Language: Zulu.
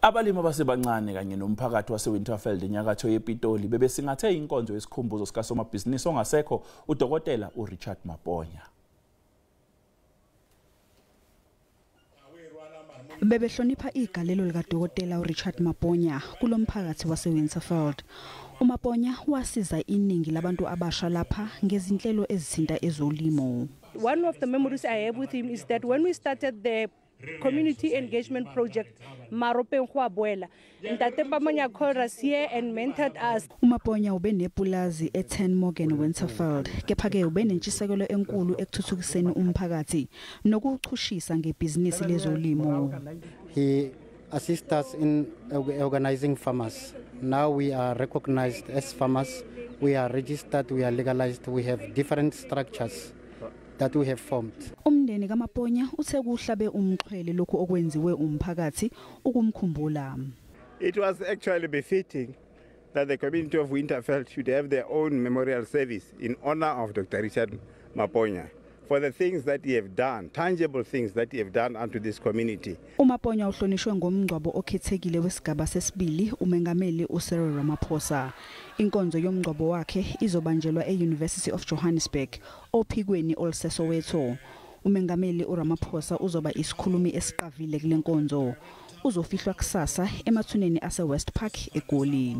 Abalimi abasebancane kanye nomphakathi waseWinterveld enyakatho yePitoli bebesingathe inkonzo yesikhumbuzo sikasomabhizinisi ongasekho uDokotela uRichard Maponya. Bebehlonipha igalelo likaDokotela uRichard Maponya kulomphakathi waseWinterveld. UMaponya wasiza iningi labantu abasha lapha ngezinhlelo ezithinta ezolimo. One of the memories I have with him is that when we started the community engagement project Maropeng go boela, Ntate Maponya called us here and mentored us. UMaponya ube nepulazi e10 Morgan Winterveld, kepha ke ube nentshisekelo enkulu ekuthuthukiseni umphakathi nokuchushisa ngebhizinisi lezolimo. He assists us in organizing farmers. Now we are recognized as farmers, we are registered, we are legalized, we have different structures that we have formed. Umndeni kaMaponya uthe kuhlabe umxhwele lokhu okwenziwe umphakathi ukumkhumbula. It was actually befitting that the community of Winterveld should have their own memorial service in honor of Dr. Richard Maponya for the things that he have done, tangible things that he have done unto this community. UMaponya uhlonishwe ngomngcwabo okhethekile wesigaba sesibili umengameli uCyril Ramaphosa. Inkonzo yomngcwabo wakhe izobanjelwa eUniversity of Johannesburg ophikweni oluseSoweto. Umengameli uRamaphosa uzoba isikhulumi esiqavile kule nkonzo. Uzofihlwa kusasa emathuneni ase West Park eGoli.